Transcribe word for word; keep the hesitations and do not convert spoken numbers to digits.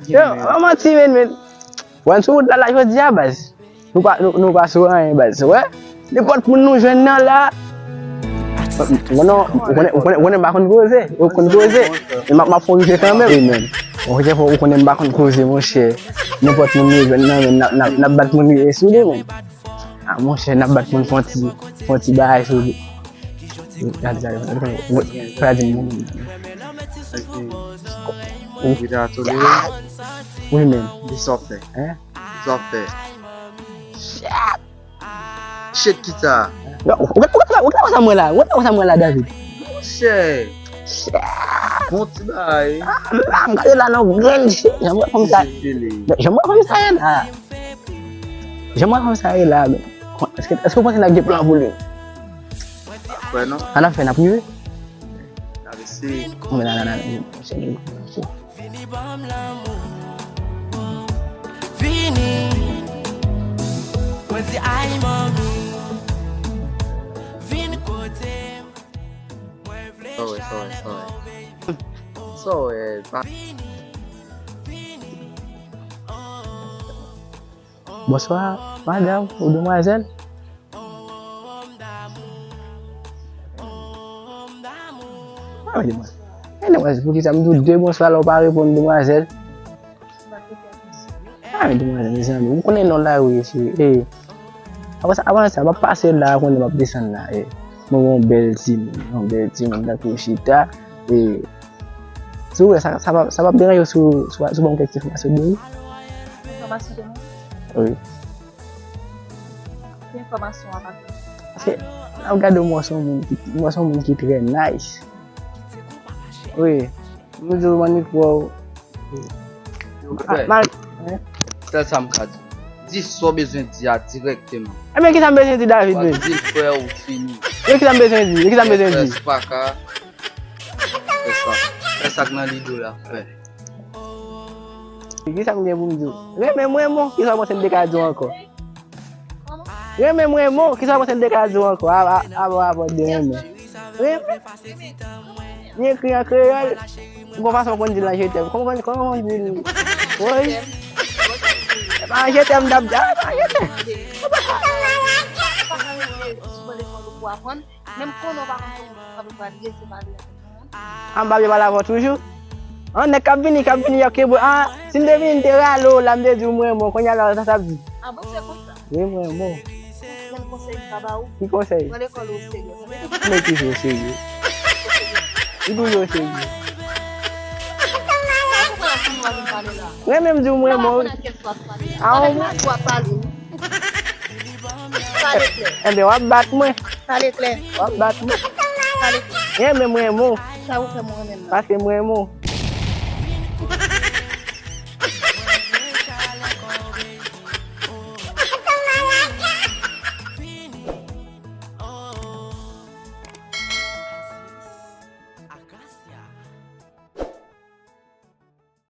Yo, an manti, men, men. Wè, n sou wout la, la, jodi a, baz. Nou pa, nou, nou pa sou anyen, baz. Wè, nenpòt moun nou jwenn nan la. Non, non, ou konnen, ou konnen, ou konnen m pa konn koze. Ou konn koze. Men m ap, m ap fè yon rive kanmenm. Wi, men. Ou konnen, ou konnen m pa konn koze, monchè. Nenpòt moun nou jwenn nan, men n ap, n ap, n ap bat moun rive sou li, men. A, monchè, n ap bat moun fè yon ti, fè yon ti bagay sou li. Gade sa, gade sa, gade sa. Fè la di m. Ou ta tolere? Wi, men. Di sa w fè. Hein? Sa w fè. Shit! Shit ki sa? Ou, ou, ou, ou, ou sa mwen la? Ou sa mwen la, David? Monchè! Shit! Bon ti bagay. Ah, la, m gade la nan grenn shit. Janm wè fanm sa. Janm wè fanm sa ye la. Janm wè fanm sa ye la, men. Èske, èske w panse n ap gen plan pou li? Kwè non. Sa n ap fè, n ap rive? N ap eseye. Mwen la, la, la, la. Vini ban m lanmou. Vini. Mwen di ay manmi. Vin kote m. Mwen vle chalè kò w, baby. Sa w wè, pa- Bonswa, madanm ou demwazèl. Ah, men demwazèl. Eh, demwazèl, poukisa m di w de bonswa la ou pa reponn demwazèl? Ah, men demwazèl, mezanmi, ou konnen non la, wi, cheri. Eh. Apre sa, apre sa, m ap pase la, konnen m ap desann la, eh. Mwen wè yon bèl timoun, yon bèl timoun, tankou chita, eh. Si w wè, sa, sa p ap, sa p ap deranje w si w, si w, si w ban m kèk enfòmasyon de li? Enfòmasyon de mwen? Wi. Ki enfòmasyon w ap ap? Paske, la, m gade w, m wè se yon moun ki, m wè se yon moun ki trè nice. Wi. M di w, m annik wè w. Yo, frè. Mal, hein? Sèl sa m ka di. Di sa w bezwen di a dirèkteman. Ebyen, kisa m bezwen di David, men? Di l frè ou fini. Yo, kisa m bezwen di? Yo, kisa m bezwen di? Frè, se pa ka. Fè sa. Fè sa k nan lide w la, frè. Kisa m gen pou m di w? Renmen m, renmen w, kisa w panse m te ka di w ankò? Renmen m, renmen w, kisa w panse m te ka di w ankò? A, a, a, a, a, de renmen. Renmen? Li ekri an kreyòl. Ou gon fason w konn di l an je t'aime. Kòman, kòman, kòman w di l? Woy. E pa an je t'aime n t ap di. A, e pa an je t'aime. Menm konnen w pa konn kòman w ap pale, se pale. A, m pa byen pale avè w toujou. An, nèg k ap vini, k ap vini, y ap kenbe w. A, si m te vini, m te rale w la, m te di w m renmen w. Kounye a la, sa sa ap di? A bon, se konsa. Wi, m renmen w. Grenn konsèy m ka ba ou. Ki konsèy? Pran lekòl ou serye. Men ki jan w serye? Li toujou serye. Renmen m di w m renmen w. A, w ap pale. Pale klè. Enben, w ap bat mwen. Pale klè. W ap bat mwen. Pale klè. Renmen m renmen w. Sa ou fè m renmen m nan? Paske m renmen w.